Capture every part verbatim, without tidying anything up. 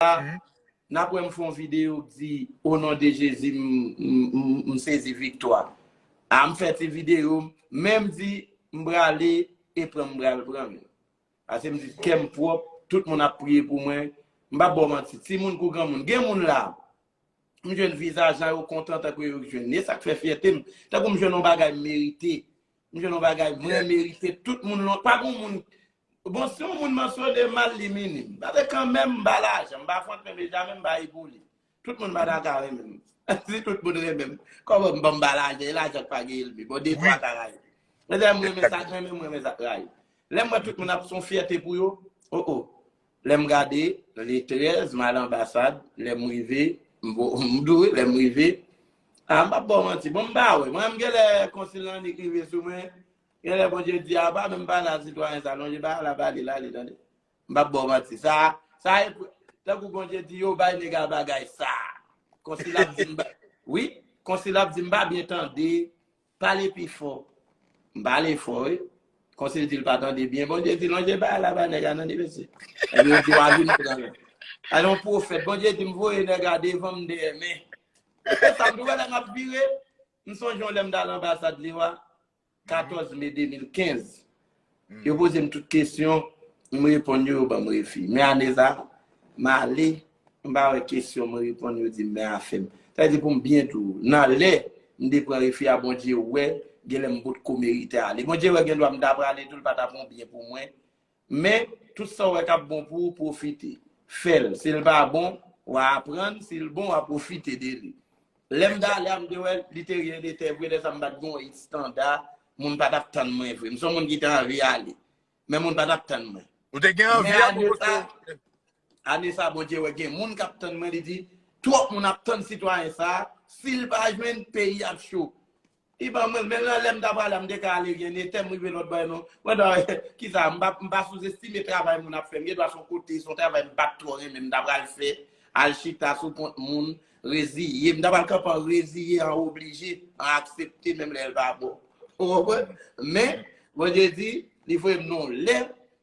la, n ap wè m fè yon videyo k di, "O non de Jezi, m, m, m, m sezi viktwa." A, m fè ti videyo, men m di, "M prale e pran m pral pran m." Paske m di, "Kè m pwòp, tout moun ap priye pou mwen." M p ap ba w manti, timoun kou granmoun. Gen moun la, m jwenn vizaj lan, yo kontan tankou yo jwenn. E sa k fè fyète m. Tankou m jwenn yon bagay m merite. M jwenn yon bagay mwen merite. Tout moun lon, pa gen moun. Bon, si yon moun mansyone m, m al li minim. Paske kanmenm, m ba lajan, m ba Franklin Benjamin, m ba Hippolyte. Tout moun pa ta ka renmen m. Si tout moun renmen m, kòman m ban m ba lajan? E lajan k pa gen elmi. Bon, de twa ta rayi. Mezanmi, m renmen sa k renmen m, m renmen sa k rayi. Lè m wè tout moun ap son fyète pou yo, o o. Lè m gade, le trèz, m al anbasad, lè m rive, m vo- m dou, lè m rive, a, m p ap ba w manti. Bon, m pa wè. Mwen, m genlè konsil lan annik rive sou mwen. Genlè Bondye di, "A, pa menm pale a sitwayen sa, lonje ba la, pale, l ale, tande." M p ap ba w manti. Sa, sa e, tankou Bondye di, "Yo, bay nèg a bagay sa." Konsil ap di m, ba- wi, konsil ap di m pa byen tande. Pale pi fò. M pale fò, wi. Konsil di l pa tande byen. Bondye di, "Lonje bay la ba nèg a, tande, mesye." Epi yo di, "W a vin pran l." Ale yon pwofèt. Bondye di, "M voye nèg a devan m, dèyè men." E sa m di w, lè m ap vire, m sonje yon lè m t al anbasad Lewa, katòz me de mil kenz. Yo poze m tout kesyon, m reponn yo, yo ban m refi. Men ane sa, m ale, m pa wè kesyon mwen reponn, yo di m men afè m. Sa vle di pou m byen di w, nan lè m te pran refi a, Bondye wè, genlè m potko merite ale. Bondye wè gen dwa m ta prale tou, l pa t ap yon byen pou mwen. Men, tout sa w wè k ap bon pou ou, pwofite. Fè l. Si l pa bon, w a aprann. Si l bon, w a pwofite de li. Lè m t ale a, m te wè li te ryen de tè vre, lè sa m pa t gen yon estanda, moun pa t ap tann mwen vre. M se yon moun ki te anvi ale. Men moun pa t ap tann mwen. Ou te gen anvi a pou pote. Ane sa, Bondye wè gen moun k ap tann mwen, li di, "Twòp moun ap tann sitwayen sa a, si l pa jwenn, peyi ap cho." Li ban mwen l, men nan lè m ta prale a, m te ka ale ryen de tè, m rive lòt bò, non. Mwen ta wè, kisa, m pa, m pa souzestime travay moun ap fè. M gen dwa se yon kote, se yon travay m pa t twò renmen, m ta pral fè, al chita sou kont moun, reziye. M ta pral kanpe an reziye, an oblije, an aksepte, menm lè l pa bon. Ou konprann? Men, Bondye di, li voye m nan yon lè,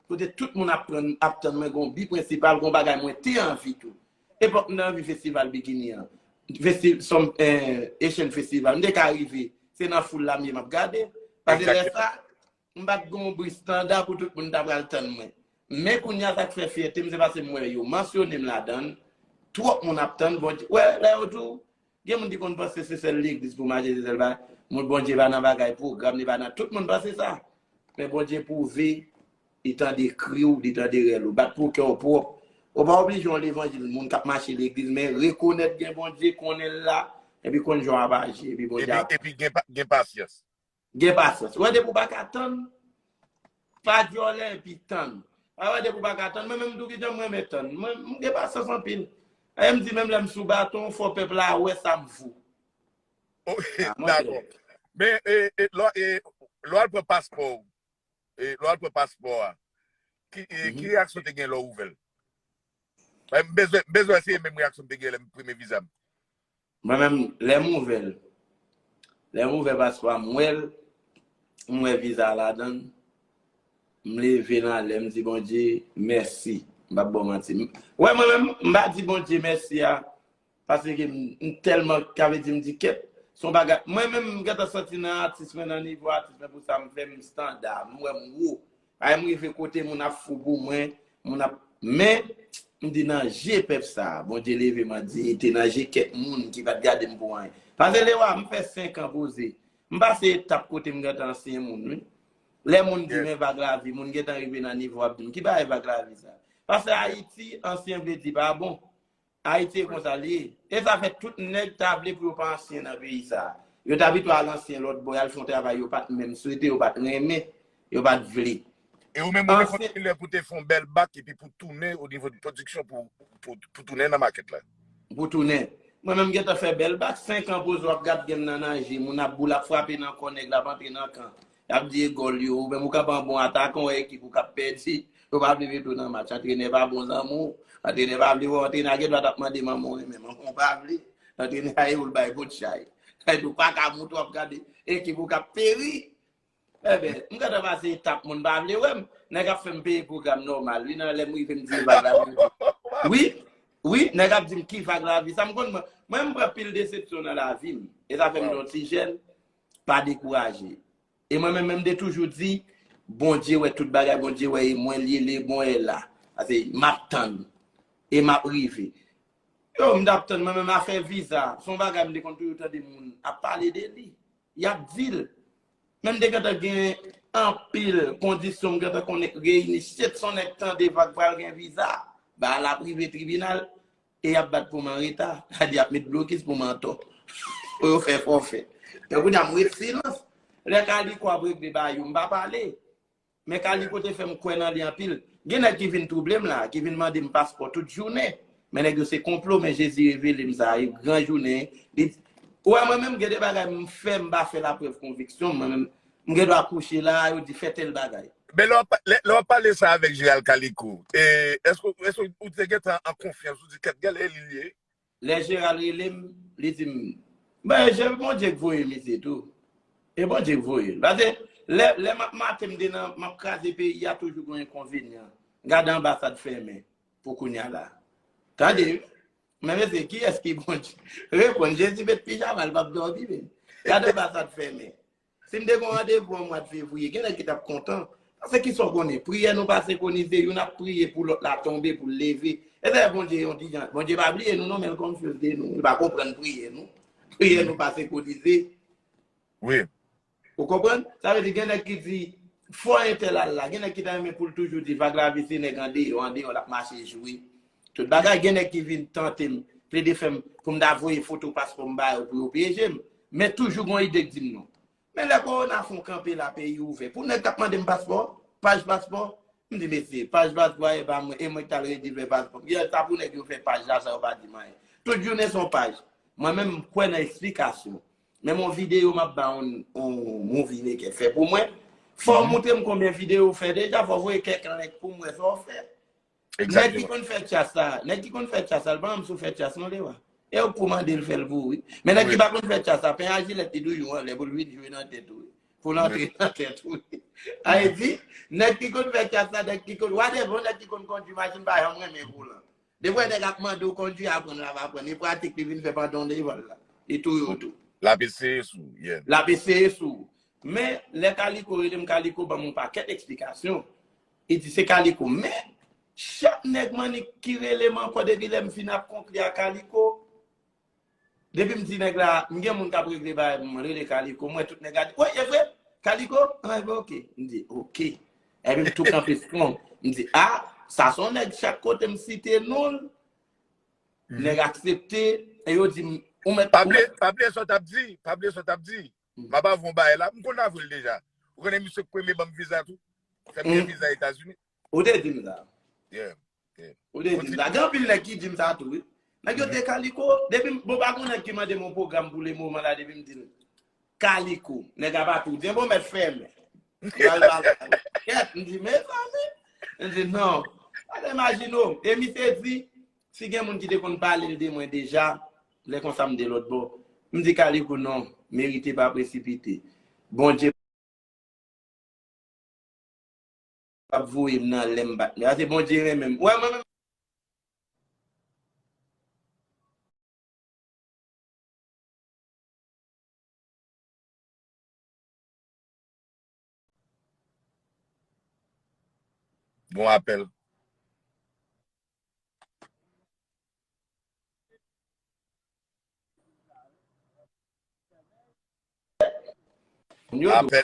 kote tout moun ap pran, ap tann mwen, gon bi prensipal, gon bagay mwen te anvi tou. Epòk m te anvi festival bikini an. Festi-, some, eh, Asian Festival. M te ka rive, se nan foul la m ye m ap gade. Paske lè sa, m pa t gon bri estanda pou tout moun ta pral tann mwen. Men kounye a, sa k fè fyète m, se paske m wè yo mansyone m ladan l. Twòp moun ap tann, Bondye. Wè, lè yo tou, gen moun ki konn panse se sèl legliz pou mache, se sèl bagay. Moun Bondye pa nan bagay pwogram, li pa nan. Tout moun panse sa. Men Bondye pwouve, li tande kri w, li tande rèl ou. Bat pou kè w pwòp. Ou pa oblije yon levanjil, moun k ap mache legliz, men rekonèt gen Bondye, konnen l la, epi konn jan w ap aji, epi Bondye ap. Epi, epi gen pa-, gen pasyans. Gen pasyans. Ou wè depi w pa ka tann, pa djòlè epi tann. Ou wè depi w pa ka tann, mwen menm tou kijan m renmen tann. Mwen, m gen pasyans anpil. E m di menm lè m sou baton, fò pèp la wè sa m vo. Dakò. Men, e, e, lè, e, lè w al pran paspò w, e, lè w al pran paspò a, ki, e, ki reyaksyon te gen lè w ouvè l? M bezwen, m bezwen se menm reyaksyon m te gen lè m premye viza m. Mwen menm, lè m ouvè l, lè m ouvè paspò a, m wè l, m wè viza a ladan l, m leve nan lè m di Bondye mèsi. M p ap ba w manti. M, wè, mwen menm, m pa di Bondye mèsi a, paske m, m tèlman, sa vle di m di kèt, se yon bagay. Mwen menm, m gentan santi nan atis mwen, nan nivo atis mwen, pou sa m fè, m estanda, m wè m wo. Ay, m rive kote moun ap fou pou mwen, moun ap, men, m di nan je pèp sa a, Bondye leve m an diyite, nan je kèk moun ki pa t gade m pou anyen. Paske Lewa, m fè senk an poze. M pase etap kote m gentan ansyen moun, wi. Lè moun di men vag lavi, moun gentan rive nan nivo ap di m, "Ki bagay vag lavi sa?" Paske Ayiti, ansyen vle di pa bon. Ayiti e konsa li ye. E sa fè tout nèg ta vle pou yo pa ansyen nan peyi sa a. Yo ta pito al ansyen lòt bò, y al fè yon travay yo pa t menm swete, yo pa t renmen, yo pa t vle. E ou menm, ou te konn gen lè pou te fè yon bèl bak epi pou tounen o nivo de pwodiksyon pou, pou, pou tounen nan makèt la? Pou tounen. Mwen menm gentan fè bèl bak, senk an poze w ap gad gen m nan nanje, moun ap boul ap frape nan kò nèg la ap antre nan kan. Y ap di e gòl yo, ou menm ou kanpe an bon atakan, w wè ekip ou k ap pèdi. Yo pa vle mete w nan match. Antrenè pa bon zanmi w. Antrenè pa vle wè w. Antrenè a gen dwa t ap mande manman w renmen. Manman w pa vle. Antrenè a e ou l bay kout chay. Sa vle di ou pa ka moute w ap gade ekip ou k ap peri. Enben, m gentan pase etap moun pa vle wè m. Nèg ap fè m peye pwogram nòmal. Wi, nan lè m rive m di vag la. Wi. Wi, nèg ap di m ki vag lavi. Sa m konn mwen. Mwen, m pran pil desepsyon nan lavi m. E sa fè m di yon ti jèn, pa dekouraje. E mwen menm, menm de toujou di, Bondye wè tout bagay, Bondye wè e mwen li ye, le bon e la. Pase m ap tann. E m ap rive. Yo, m t ap tann, mwen menm afè viza. Se yon bagay m te konn toujou tande moun ap pale de li. Y ap di l. Men m te gentan gen anpil kondisyon, m gentan konnen reyini. Shit, se yon nèg tande vag pral gen viza. Ba l ap rive tribinal. E y ap bat pou m an reta. Sa di y ap met blokis pou m antò. Pou yo fè fòfè. Tankou di a m ret silans. Lè Kaliko ap regle ba yo, m pa pale. Men Kaliko te fè m kwè nan li anpil. Gen nèg ki vin twouble m la, ki vin mande m paspò tout jounen. Men nèg yo se konplo, men Jezi revele m sa, e gran jounen. Li, ou wè mwen menm, gen de bagay m fè, m pa fè laprèv konviksyon m, mwen menm, m gen dwa kouche la, yo di fè tèl bagay. Men lè w ap, lè, lè w ap pale sa avèk Jeral Kaliko, e, èske, èske ou te gentan an konfyans, ou di kèt gèl e li l ye? Lè Jeral rele m, li di m, ben, se Bondye k voye misye tou. E Bondye k voye l. Pase, lè, lè m ap mate, m te nan, m ap kraze peyi a, toujou gen yon enkonvenyan. Gade anbasad fèmen pou kounye a la. Tande, wi. Men mesye, kiyès ki Bondye? Reponn, Jezi met pijama, l p ap dòmi, men. Gade anbasad fèmen. Si m te gen yon randevou an mwa de fevriye, gen nèg ki t ap kontan. Paske kisa w konnen? Priyè nou pa senkwonize, youn ap priye pou lòt la tonbe, pou l leve. E dayè Bondye yon ti jan, Bondye pa bliye nou non, men l confuse de nou. Li pa konprann priyè nou. Priyè nou pa senkwonize. Wi. Ou konprann? Sa vle di gen nèg ki di, fò entèl al la. Gen nèg ki ta renmen pou l toujou di, vag lavi se nèg andeyò, andeyò l ap mache jwe. Tout bagay, gen nèg ki vin tante m, plede fè m, pou m ta voye foto paspò m ba yo pou yo pyeje m. Men toujou gen yon ide k di m non. Men lè kowona fon kanpe la, peyi ouvè. Pou nèg k ap mande m paspò, paj paspò, m di, mesye, paj paspò a e pa mwen, e mwen k t al redi fè paspò. Kiyès sa pou nèg yo fè paj la san yo pa di m anyen? Tout jounen se yon paj. Mwen menm, m kwè nan eksplikasyon. Men yon videyo m ap ba yon, yon movie maker fè pou mwen. Fò w montre m konbyen videyo w fè deja, fò w voye kèk link pou m wè sa w fè. Nèg ki konn fè tchas la, nèg ki konn fè tchas la, l pa janm sou fè tchas non, Lewa. E ou k pou mande l fè l pou ou, wi. Men nèg ki pa konn fè tchas la, pen a jilèt li toujou anlè pou l vin jwe nan tèt ou, wi. Pou l antre nan tèt ou, wi. Sa vle di, nèg ki konn fè tchas la, nèg ki konn, whatever, nèg ki konn kondui machin pa janm renmen volan. Depi w wè nèg ap mande w kondui, aprann l ap aprann. E pratik li vin fè pandan w devan l la. Li touye w tou. L ap eseye sou ou, yeah. L ap eseye sou ou. Men, lè Kaliko rele m, Kaliko ban m yon pakèt eksplikasyon. Li di se Kaliko. Men, chak nèg Mannik ki rele m ankò depi lè m fin ap konkli a Kaliko, depi m di nèg la, m gen moun k ap regle bagay pou mwen, rele Kaliko, m wè tout nèg la di, wi, e vre? Kaliko? An, ebyen, oke. M di, oke. Epi m tou kanpe strong. M di, a, sa se yon nèg chak kote m site non l, nèg aksepte, e yo di m, ou mèt, pa bliye, pa bliye sa w t ap di, pa bliye sa w t ap di. M ap avè w yon bagay la, m konn avè l deja. Ou konnen misye k premye ban m viza tou? Fè m gen viza Etazini. Ou te di m sa. Yeah, yeah. Ou te di m sa. Gen anpil nèg ki di m sa tou, wi. Nèg yo te Kaliko, depi m, bon, pa gen nèg ki mande m yon pwogram pou le moman la, depi m di l Kaliko. Nèg ap ap di, bon, mèt fèmen. Kèt, m di, mezanmi. M di, non. Pa t imajine w. E misye di, si gen moun ki te konn pale l de mwen deja, lè konsa m de lòt bò. M di Kaliko, non, merite pa presipite. Bondye ap voye m nan lè m pa t. Sa se Bondye renmen m. Wè, mwen menm. Bon apèl. Apèl.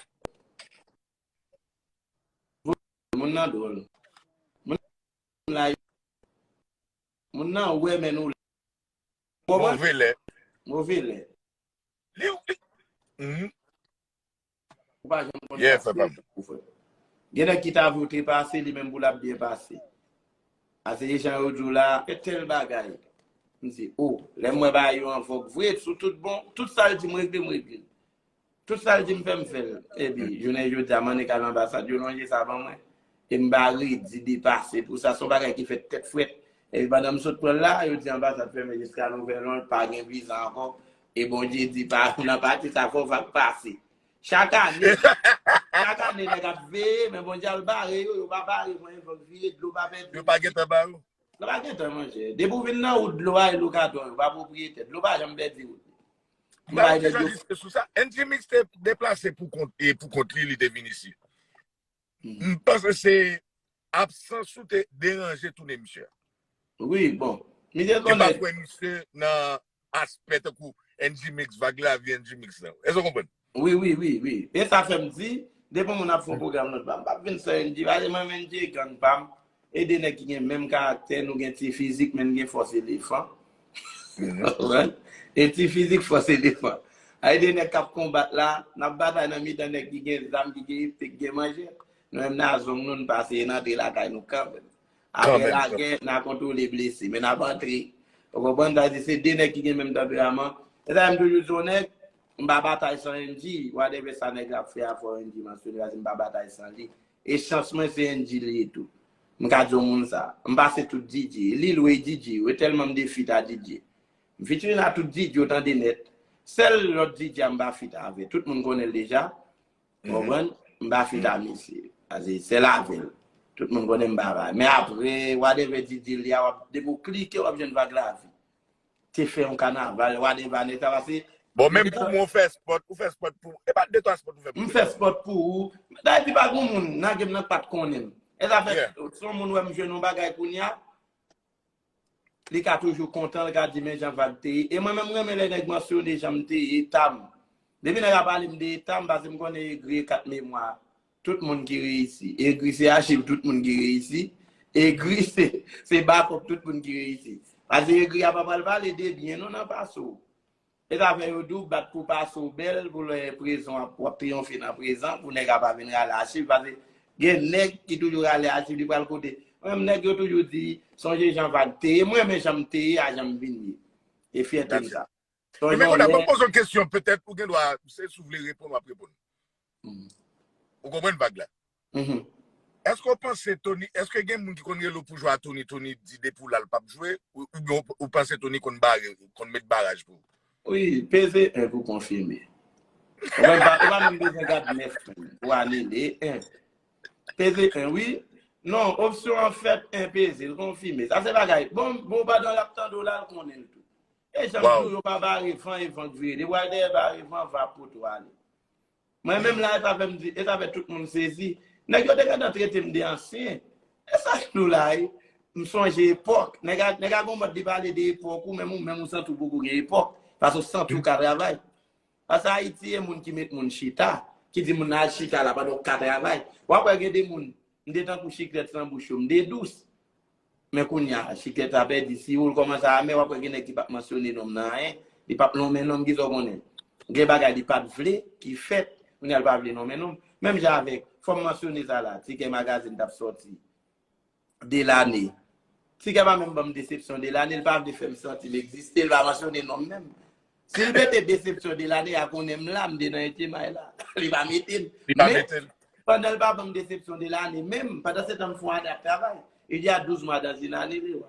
Moun nan dwòl. Moun nan, moun nan wè men nou. Move lè. Move lè. Li, li. Mhm. Ou pa janm konn sa. Yeah, frè pa m. Gen nèg ki ta vle w te pase, li menm pou l ap byen pase. A se jan yo di w la, fè tèl bagay. M di, o, lè m wè bagay yo an vòg vre, sou tout bon, tout sa l di m regle, m regle l. Tout sa l di m fè, m fè l. Epi, jounen jodi a, m annik al anbasad, yo lonje sa ban mwen. E m pa redi depase pou sa, se yon bagay ki fèt tèt frèt. Epi pandan m sot pran l la, yo di anbasad fèmen jiska nouvèl òd, pa gen viza ankò. E Bondye di, pa, nan pati sa, fò vag pase. Chak ane, chak ane, nèg ap veye, men Bondye al bare yo, yo pa bare mwen, fòk vire dlo pa pèdi. Yo pa gentan bare w. Sa pa gen tan, monchè. Depi w vin nan wout dlo a, e lokatè w yo, pa pwopriyetè. Dlo pa janm pèdi wout li. M pa bay nèg yo. Jis sou sa, N G Mix te deplase pou kont, e pou kont li, li te vin isi. M panse se absans ou te deranje tounen misye. Wi, bon. Misye konnen. E pa kwè misye nan aspè tankou N G Mix, vag lavi N G Mix lan. Èske w konprann? Wi, wi, wi, wi. E sa fè m di, depi moun ap fè yon pwogram lòt pa, m p ap vin sou N G, pase mwen menm N G gang pa m, e de nèg ki gen menm karaktè, nou gen ti fizik, men n gen fòs elefan. Konprann? E ti fizik fòs elefan. Ay de nèg k ap konbat la, n ap batay nan mitan nèg ki gen zam, ki gen epte, ki gen manje. Nou menm n a zong nou, n pase, n antre lakay nou kanmenm. Apre lagè, n a kontwole blese, men n ap antre. Ou konprann? Sa di se de nèg ki gen menm tanperaman. E sa m toujou di yon nèg, m pa batay san N G, whatever sa nèg la ap fè a, fò N G mansyone, paske m pa batay san li. E chans mwen se N G li ye tou. M ka di yon moun sa. M pase tout D J. Lil Wayne D J, yo tèlman m de feat a D J. M featuring a tout D J yo tande nèt. Sèl lòt D J a m pa feat avè. Tout moun konnen l deja. Ou konprann? M pa feat a misye. Paske sèl avè l. Tout moun konnen m pa bay. Men apre, whatever D J li a, w ap, depi w klike, w ap jwenn vag lavi. Te fè yon kanaval, whatever, nèg sa pase. Bon, menm pou mwen, ou fè spot, ou fè spot pou, e pa de twa spot ou fè pou m fè spot pou ou. Dayè, di pa gen moun nan game nan k pa t konnen m. E sa fè, si yon moun wè m jwenn yon bagay kounye a, li ka toujou kontan, li ka di, "Men jan vag te ye." E mwen menm, m renmen lè nèg mansyone jan m te ye, eta m. Depi nèg la pale m de eta m, paske m konnen egri e kat memwa. Tout moun ki reyisi. Egri se achiv tout moun ki reyisi. Egri se, se bakòp tout moun ki reyisi. Paske egri a pa pral pale de byen non nan pase w. E sa fè yo di w bat pou pase w bèl, pou lè prezan w ap, w ap triyonfe nan prezan, pou nèg la pa vin rale achiv, paske gen nèg ki toujou rale achiv, li pral kote. Mwen menm nèg yo toujou di, "Sonje jan vag te ye." Mwen renmen jan m te ye a jan m vin ye. E fyète m sa. Sonje yon lè. Men kounye a, ban m poze yon kesyon, petèt ou gen dwa, se si w vle reponn, w ap reponn. Ou konprann vag la? Èske w panse Tony, èske gen moun ki konn rele w pou jwe a Tony, Tony di depi w la l p ap jwe, ou, oubyen w, ou panse Tony konn bare, konn met baraj pou ou? Wi, peze en pou konfime. Ou pa, ou pa menm bezwen gad nèf pou anile en. Peze en, wi. Non, opsyon an fèt, en peze, l konfime. Sa se bagay. Bon, bon, pandan l ap tande w la, l konnen l tou. E jan m di w, yo pa bare van, e van k vire. Depi w al dèyè bare van, va pote w ale. Mwen menm la, e sa fè m di, e sa fè tout moun sezi. Nèg yo te gentan trete m de ansyen. E sa k nou la, wi. M sonje epòk. Nèg a, nèg a gon mòd li pale de epòk ou, menm ou, menm ou santi w poko gen epòk. Paske w santi w ka travay. Paske Ayiti, e moun ki met moun chita, ki di moun al chita la pandan w ka travay. W ap wè gen de moun, m te tankou chiklèt san bouch yo, m te dous. Men kounye a, chiklèt la pèdi siwo, l kòmanse amè, w ap wè gen nèg ki p ap mansyone non m nan anyen, li p ap nonmen non m, kisa w konnen? Gen bagay li pa t vle, ki fèt, kounye a l pa vle nonmen non m. Menm jan avèk, fò m mansyone sa la, Tikè Magazine t ap sòti de lane. Tikè pa menm ban m desepsyon de lane, li pa vle fè m santi m egziste, li pa mansyone non m menm. Si l mete desepsyon de lane a, konnen m la, m te nan etye may la. Li pa mete l. Li pa mete l. Pandan l pa ban m desepsyon de lane menm, pandan se tan m fè yon ane ap travay. Il y a douze mois dans une année, Lewa.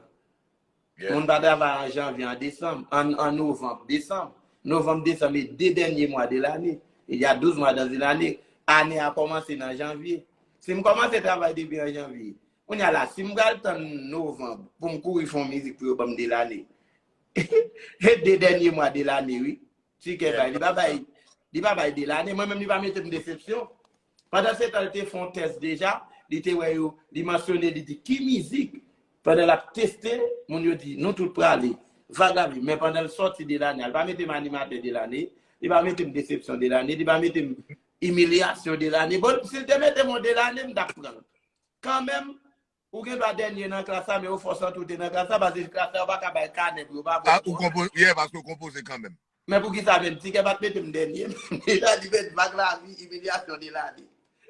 Moun pa travay an janvye, an desanm, an, an novanm, desanm. Novanm, desanm, e de dènye mwa de lane. Il y a douze mois dans une année. Ane a kòmanse nan janvye. Si m kòmanse travay depi an janvye, kounye a la, si m pral tann novanm pou m kouri fè yon mizik pou yo ban m de lane, e de dènye mwa de lane, wi. Tikè bay, li pa bay, li pa bay de lane. Mwen menm, li pa mete m desepsyon. Pandan se tan, li te fè yon tès deja, li te wè yo, li mansyone, li di, "Ki mizik?" Pandan l ap teste, moun yo di, "Nou tout prale." Vag lavi, men pandan l sòti de lane, li pa mete m animatè de lane, li pa mete m desepsyon de lane, li pa mete m imilyasyon de lane. Bon, si l te mete m yon de lane, m t ap pran l. Kanmenm, ou gen dwa dènye nan klas la, men ou fò santi w te nan klas la, paske klas la, yo pa ka bay kanè pou yo pa pran nòt. Ah, ou konpoze, yeah, paske ou konpoze kanmenm. Men poukisa menm Tikè pa t mete m dènye? Deja li met vag lavi, imilyasyon de lane.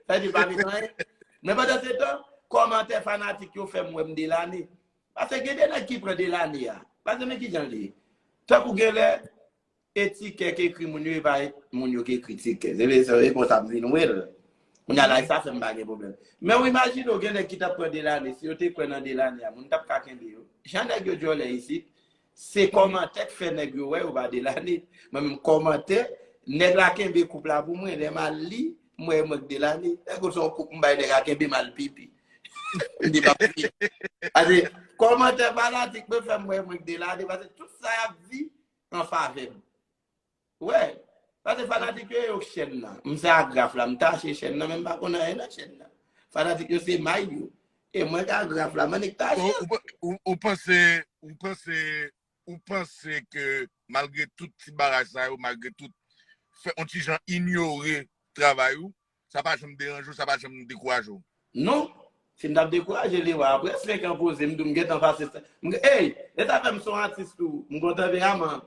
Sa di pa met anyen. Men pandan se tan, kòmantè fanatik yo fè m wè m de lane. Paske gen de nèg ki pran de lane a. Paske men kijan l ye. Tankou gen lè, e Tikè k ekri moun yo, e pa moun yo k ekri Tikè. Se vre, se vre, konsa m vin wè l. Kounye a la, sa fè m pa gen pwoblèm. Men w imajine w gen nèg ki t ap pran de lane, si yo te kwè nan de lane a, moun t ap ka kenbe yo. Jan nèg yo djòlè isit, se kòmantè k fè nèg yo wè yo pa de lane. Mwen menm kòmantè, nèg la kenbe koup la pou mwen, lè m al li, m wè mwen k de lane. Nèg yo se yon koup m bay nèg la kenbe m al pipi. M di, "Pap, pase kòmantè fanatik mwen fè m wè mwen k delane, pase tout sa y ap di an favè m." Wè, pase fanatik yo, yo chèn nan. M se agraf la, m tache chèn nan, men m pa konn anyen nan chèn nan. Fanatik yo se may yo. E mwen k agraf la, m annik tache. Ou, ou, ou, ou panse, ou panse, ou panse ke malgre tout ti bagay sa yo, malgre tout, fè yon ti jan inyore travay ou, sa pa janm deranje w, sa pa janm dekouraje w? Non. Si m t ap dekouraje Lewa, apre senk an koze, m di w m gentan pase sa. M, ey, e sa fè m se yon atis tou. M gon tanperaman.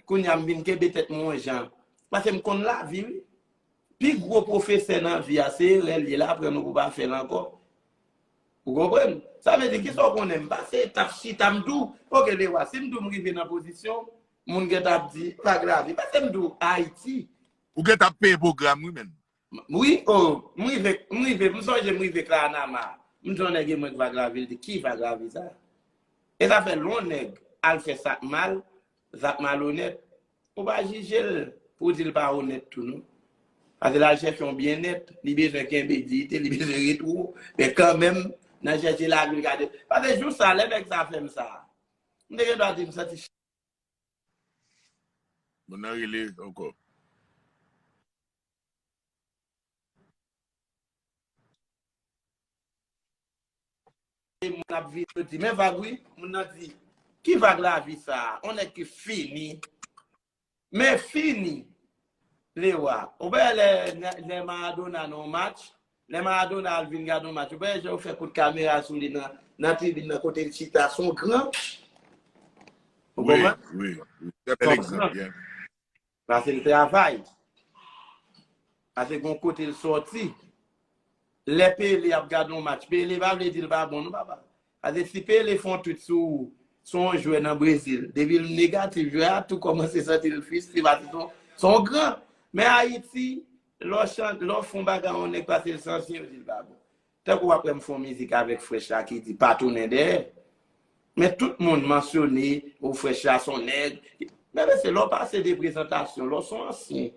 Kounye a m vin kenbe tèt mwen yon jan. Pase m konn lavi, wi. Pi gwo pwofesè nan vi a, se erè l ye, l aprann ou pou pa fè l ankò. Ou konprann? Sa vle di, kisa w konnen? M pase etap chita, m di w, oke, Lewa, si m di w m rive nan pozisyon, moun gentan ap di, vag lavi. Pase m di w, Ayiti. Ou gentan ap peye pwogram, wi, menn. Wi, o, m rive, m rive, m sonje m rive Clarinama. M di yon nèg e mwen k vag lavi, l di, "Ki vag lavi sa?" E sa fè lè yon nèg al fè sa k mal, sa k malonèt, ou pa jije l pou w di l pa onèt tou, non. Pase l al chèche yon byennèt, li bezwen kenbe diyite, li bezwen ret wo, men kanmenm, nan chèche lavi l gade. Pase jou sa, lè nèg sa fè m sa, m te gen dwa di m santi Moun nan rele ankò. E moun ap vin, yo di, "Men vag, wi." Moun nan di, "Ki vag lavi sa a? On nèg ki fini." Men fini. Lewa. Ou wè lè, lè Maradona nan yon match, lè Maradona al vin gade yon match, ou wè jan yo fè kout kamera sou li nan, nan tribin nan kote l chita, se yon gran. Ou konprann? Wi, wi. Trè bèl egzanp, yeah. Pase l travay. Pase gon kote l sòti. Lè Pele ap gade yon match, Pele pa vle di l pa bon, non, papa. Pase si Pele fè yon twit sou, sou yon jwè nan Brezil, depi l negatif, jwè a tou kòmanse santi l fristre, pase se yon, se yon gran. Men Ayiti, lè w chan-, lè w fè yon bagay yon nèg pase l santi, yo di l pa bon. Tankou w ap wè m fè yon mizik avèk Fresh la ki di pa tounen dèyè. Men tout moun mansyone, ou Fresh la se yon nèg. Men mesye, lè w pase de prezantasyon, lè w se yon ansyen.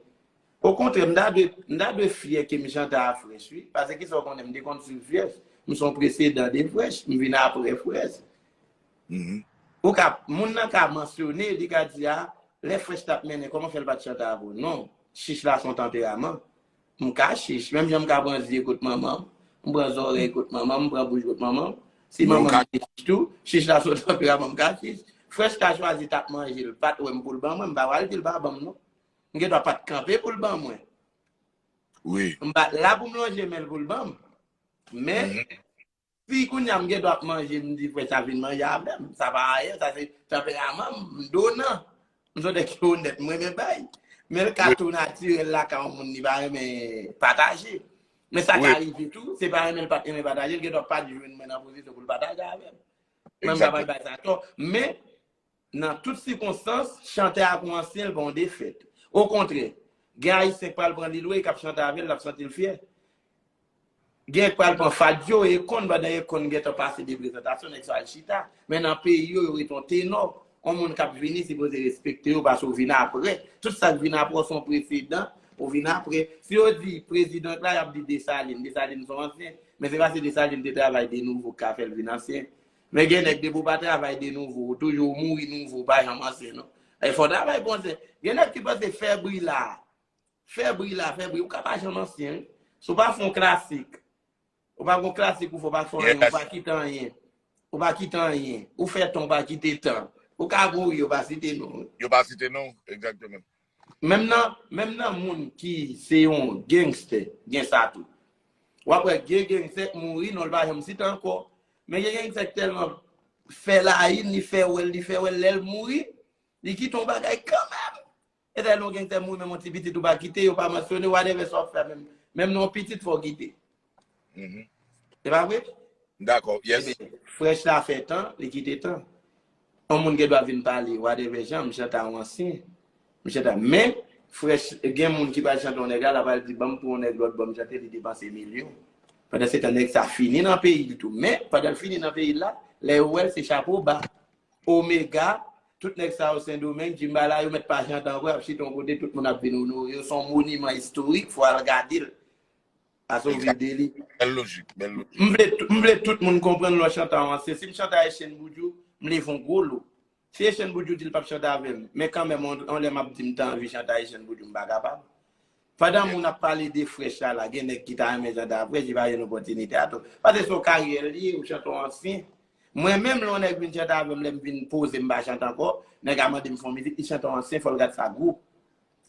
Okontrè, m ta dwe, m ta dwe fyè ke m chante a Fresh, wi. Pase kisa w konnen, m te konn swiv Fresh. M se yon presedan de Fresh, m vin apre Fresh. Ou ka, moun nan ka mansyone, li ka di, "A, lè Fresh t ap mennen, kòman fè l pa t chante avè w?" Non, chich la se yon tanperaman. M ka chich, menm jan m ka pran zye kot manman m, m pran zòrèy kot manman m, m pran bouch kot manman m. Si manman m te chich tou, chich la se yon tanperaman, m ka chich. Fresh ka chwazi t ap manje l, pa t wè m pou l ban mwen, m pa pral di l pa ban m, non. M gen dwa pa t kanpe pou l ban mwen. Wi. M pa t la pou m lonje men l pou l ban m. Men, si kounye a m gen dwa ap manje, m di, "Frè, sa vin manje avè m." Sa pa ayen, sa se tanperaman m, m donan. M se yon nèg ki onèt, m renmen bay. Men l ka tou natirèl lakay yon moun, li pa renmen pataje. Men sa ka rive tou, se pa renmen l pa t renmen pataje, l gen dwa pa t jwenn mwen nan pozisyon pou l pataje avè m. Men m pa pral bay sa tò. Men, nan tout sikonstans, chantè a pou ansyen, l pa yon defèt. Okontrè, gen Ayisyen k pral pran Lil Wayne k ap chante avè l, l ap santi l fyè. Gen k pral pran Fat Joe, Akon, pandan Akon gentan pase de prezantasyon, nèg sa al chita. Men nan peyi yo, yo rete yon tenò. Yon moun k ap vini sipoze respekte yo, pase w vin apre. Tout sa k vin apre w se yon presedan, ou vin apre. Si yo di prezidan k la, y ap di Desalin. Desalin se yon ansyen. Men se pase Desalin te travay de nouvo k ka fè l vin ansyen. Men gen nèg depi w pa travay de nouvo, ou toujou ou mouri nouvo, ou pa janm ansyen, non. E fò w travay pou w ansyen. Gen nèg ki panse fè bri la, fè bri la, fè bri. Ou ka pa janm ansyen, wi. Si w pa fè yon klasik, ou pa gon klasik ou fè, ou pa fè anyen, ou pa kite anyen. Ou pa kite anyen. Ou fè tan, ou pa kite tan. Ou ka mouri, yo pa site non w. Yo pa site non w, egzakteman. Menm nan, menm nan moun ki se yon gangstè, gen sa tou. W ap wè gen gangstè k mouri, non l pa janm site ankò. Men gen gangstè k tèlman fè layìn, li fè wè l, li fè wè l, lè l mouri, li kite yon bagay kanmenm. E lè yon gangstè mouri, menm yon ti pitit ou pa kite, yo pa mansyone, whatever sa w ap fè, menm, menm nan yon pitit fò w kite. Se pa vre? Dakò, yes. Ebyen, Fresh la fè tan, li kite tan. Yon moun gen dwa vin pale, whatever jan, m chante a yon ansyen. M chante a, men, Fresh, gen moun ki pral chante yon nèg la, l ap al di, "Ban m pou yon nèg lòt bò m chante," li depanse milyon. Pandan se tan, nèg sa fini nan peyi l tou. Men, pandan l fini nan peyi l la, lè yo wè l, se chapo ba. Omega, tout nèg sa yo Sendomeng, Djimbala, yo mèt pa chante ankò, y ap chita yon kote, tout moun ap vin onore yo. Se yon moniman istorik, fò w al gade l. Ase w vide li. Bèl lojik, bèl lojik. M vle, m vle tout moun konprann lè w chante a w ansyen. Si m chante a Echèn Boudjou, m leve yon gwo lo. Si Echèn Boudjou di l p ap chante avè m, men kanmenm, yon, yon lè m ap di m ta anvi chante a Echèn Boudjou, m pa kapab. Pandan moun ap pale de Fresh la, la, gen nèg ki ta renmen chante a Fresh, li pa jwenn opòtinite a tou. Paske se yon karyè l ye, ou chante w ansyen. Mwen menm, lè yon nèg vin chante avè m, lè m vin poze, m pa chante ankò, nèg la mande m fè yon mizik, li chante w ansyen, fò l gad sa gwoup.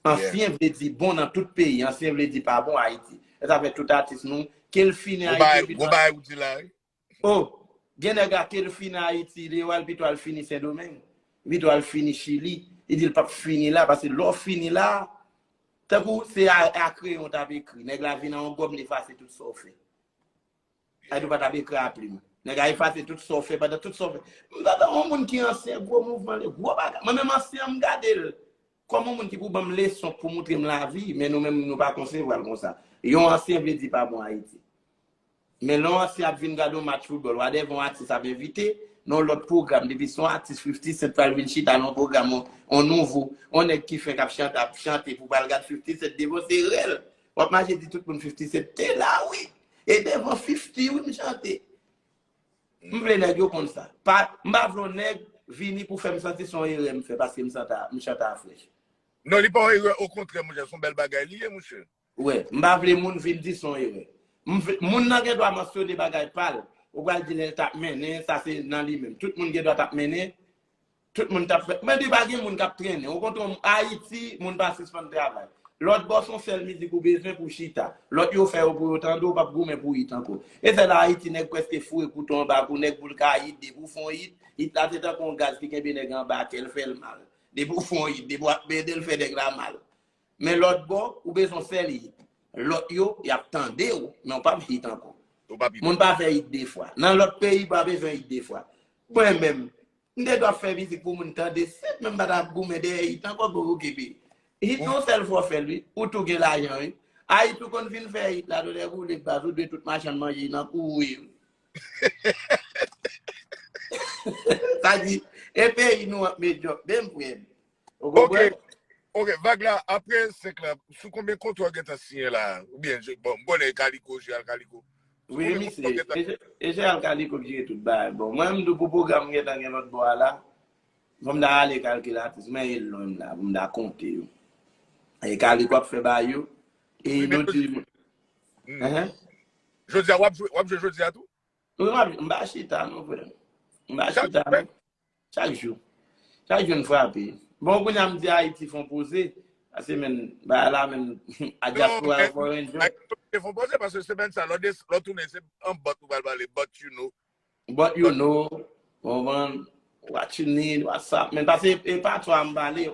Ansyen vle di bon nan tout peyi, ansyen vle di pa bon Ayiti. E sa fè tout atis nou, ke l fini Ayiti, gwo bagay ou di la, wi. Oh, gen nèg la ke l fini Ayiti, li al pito al fini Sendomeng, pito al fini Chili. Li di l p ap fini la, paske lè w fini la, tankou se a, a kreyon w t ap ekri. Nèg la vin a yon gòm, li efase tout sa w fè. Ayiti w pa t ap ekri a plim. Nèg la efase tout sa w fè pandan tout sa w fè. M tande yon moun ki ansyen, gwo mouvman, li gwo bagay. Mwen menm ansyen an, m gade l kòm yon moun ki pou ban m leson, pou moutre m lavi, men nou menm, nou pa konsevwa l konsa. Yon ansyen vle di pa bon Ayiti. Men lè yon ansyen ap vin gade yon match foutbòl, wadèvè yon atis ap envite, nan yon lòt pwogram, depi se yon atis fifty Cent pral vin chita nan yon pwogram, yon, yon nouvo, yon nèg ki fenk ap chante, ap chante pou pral gad fifty Cent devan, se rèl. W ap mache di tout moun fifty Cent te la, wi. E devan fifty, wi, m chante. M vle nèg yo konn sa. Pa, m pa vle yon nèg vini pou fè m santi se yon erè m fè paske m chante a, m chante a Fresh. Non, li pa yon erè, okontrè, monchè, se yon bèl bagay li ye, monchè. Wè, m pa vle moun vin di se yon erè. M vle, moun nan gen dwa mansyone bagay pa l. Ou pral di lè l t ap mennen, sa se nan li menm. Tout moun gen dwa t ap mennen, tout moun t ap fè. Men li pa gen moun k ap trennen. Okontrè, Ayiti, moun pa sispann travay. Lòt bò, se yon sèl mizik ou bezwen pou chita. Lòt yo fè yo pou yo tande, ou p ap goumen pou hit ankò. E sèl Ayiti, nèg prèske foure kouto anba kou nèg pou l ka hit, depi w fè yon hit, hit la se tankou yon gaz ki kenbe nèg anba kè, l fè l mal. Depi w fè yon hit, depi w ap mède l, fè nèg la mal. Men lòt bò, ou bezwen sèl hit. Lòt yo, y ap tande w, men w p ap hit ankò. Ou p ap hit. Moun pa fè hit de fwa. Nan lòt peyi, pa bezwen hit de fwa. Mwen menm, m te dwe ap fè mizik pou moun tande, sèt, men m pa t ap goumen dèyè hit ankò pou okipe. Hit yon sèl fwa w fè l, wi. Ou tou gen lajan, wi. Ayiti ou konn fin fè hit la, tou lè boule baz, ou dwe tout machann manje nan kouri, wi. Sa di, e peyi nou ap medyòk, menm frè m. Ou konprann? Ok, vag la, apre senk la, sou konbyen kontra w gentan siyen la? Oubyen, je- bon, m konnen Kaliko, Jeal Kaliko. Sou Wi, konbyen kontra w misye. gentan E Je- e Jeal Kaliko k jere tout bagay. Bon, mwen, m di w pou pwogram m gentan gen lòt bò a la. Fò m ta ale kalkile atis, men e lwen m la, pou m ta konte yo. E Kaliko ap fè ba yo. E Wi, men yo di. Hmm. Enhen. Jodi a, w ap jwe, w ap jwe jodi a tou? Wi, m ap, m pa chita, non, frè. M pa Chak chita, non. Chak jou. Chak jou n frape. Bon, kounye a m di Ayiti fè yon poze. Paske, men, bagay la, men, a dyaspora yo fò range yo. Ayiti fè yon poze, paske semèn sa, lò de- lò tounen, se an bòt ou pral pale, but you know. But you know, konprann, what you need, what's up, men, paske e patwa m pale,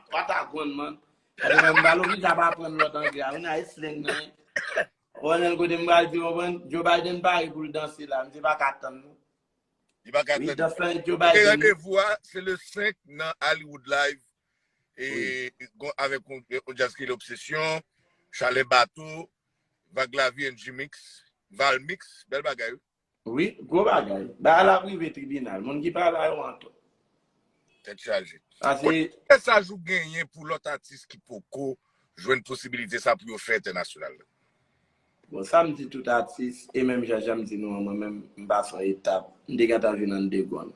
what I want, man. Paske mwen m pale, oblije ap aprann lòt anglè a, wi, nan slang nan, wi. Konnen kote m pral di, konprann, Joe Biden pare pou l danse la, misye pa ka tann, non. Li pa ka Wi, tann. Dans la Joe E Biden. Randevou a, se le senk nan Hollywood Live. E Wi. gon- avèk yon, yon djaz ki rele Obsession, Chalè Bato, Vag Lavi and G-Mix, Valmix, bèl bagay, wi. Wi, gwo bagay. Bagay la ap rive tribinal. Moun ki pa la yo antò. Tèt chaje. Paske Bon, mesaj ou genyen pou lòt atis ki poko jwenn posibilite sa pou yo fè entènasyonal la? Bon, sa m di tout atis, e menm jan jan m di nou an, mwen menm, m pase yon etap. M te gentan vin underground.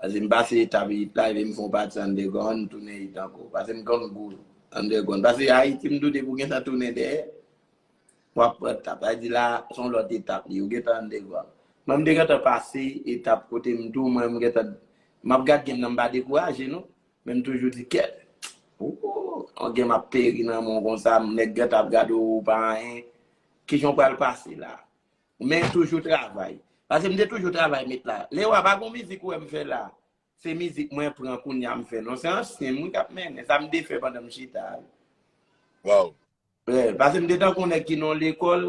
Paske m pase etap hit la, epi m fè yon pati underground, m tounen hit ankò. Paske m konn gou underground. Paske Ayiti, m doute pou gentan tounen dèyè. W ap pran etap. Sa di la, se yon lòt etap li, ou gentan underground. Mwen, m te gentan pase etap kote m tou, mwen, m gentan, m ap gad game nan, m pa dekouraje, non. Men m toujou di, kèt, ou, yon game ap peri nan men w konsa, nèg gentan ap gade w, ou pa anyen. Kijan w pral pase la? Men toujou travay. Paske m te toujou travay met la. Lewa, pa gon mizik ou wè m fè la. Se mizik mwen pran kounye a m fè. Non, se ansyen m wi k ap mennen. Sa m te fè pandan m chita a. Wow. Wè, paske m te tankou nèg ki nan lekòl,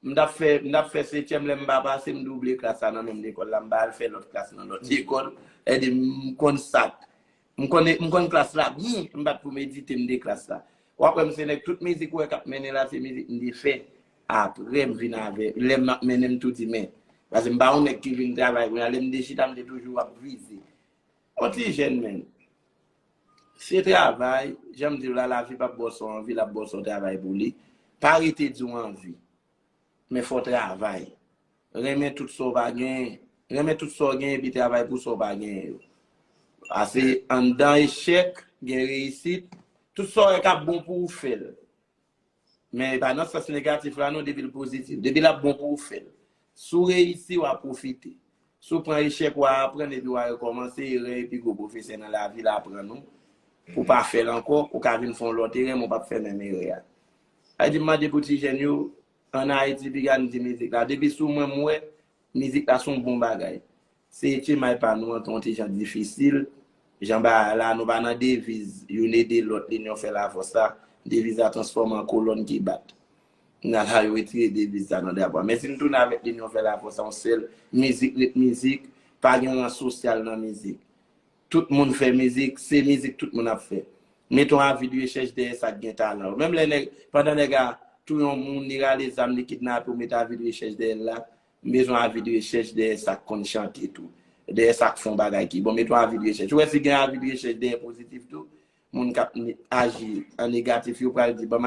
m t ap fè, m t ap fè setyèm, lè m pa pase, m double klas la nan menm lekòl la, m pa al fè lòt klas nan lòt lekòl. Èdi m konn sa k, m konn, m konn klas la byen, m pa t pou medite, m de klas la. W ap wè m se nèg tout mizik ou wè k ap mennen la, se mizik m te fè. Apre m vin avè, lè m ap mennen m tou di men. Paske m pa yon nèg ki vin travay kounye a, lè m te chita, m te toujou ap vize. Yon ti jèn, men. Se travay, jan m di w la, lavi p ap ba w sa w anvi, l ap ba w sa w travay pou li. Pa rete di w anvi. men fò w travay. Renmen tout sa w pa genyen. Renmen tout sa w genyen, epi travay pou sa w pa genyen yo. Pase anndan echèk, gen reyisit. Tout sa w wè k ap bon pou ou, fè l. Men e pa nan sans negatif la non, depi l pozitif. Depi l ap bon pou ou, fè l. Si w reyisi, w a pwofite. Si w pran echèk, w a aprann, epi w a rekòmanse. Erè e pi gwo pwofesè nan lavi l aprann ou. Pou w pa fè l ankò, ou ka vin fè yon lòt erè, men w p ap fè menm erè a. Sa vle di, m mande pou ti jèn yo, ann Ayiti, piga n di mizik la. Depi sou mwen, m wè, mizik la se yon bon bagay. Se chemen pa nou an, te yon ti jan difisil. Jan bagay la, nou pa nan deviz, youn ede lòt, linyon fè lafòs la. Deviz la transfòme an kolòn ki bat. Nan la, yo retire deviz sa nan drapo a. Men si n tounen avèk linyon fè lafòs, se yon sèl, mizik ret mizik, pa gen rans sosyal nan mizik. Tout moun fè mizik, se mizik tout moun ap fè. Mete yon avi de rechèch dèyè sa k gen talan yo. Menm lè nèg, pandan nèg a touye yon moun, li rale zam, li kidnape, ou mete avi de rechèch dèyè l la, m bezwen avi de rechèch dèyè sa k konn chante tou. Dèyè sa k fè yon bagay ki bon, mete yon avi de rechèch. Ou wè si gen avi de rechèch dèyè pozitif tou, moun k ap ni- aji an negatif yo pral di, "Ban m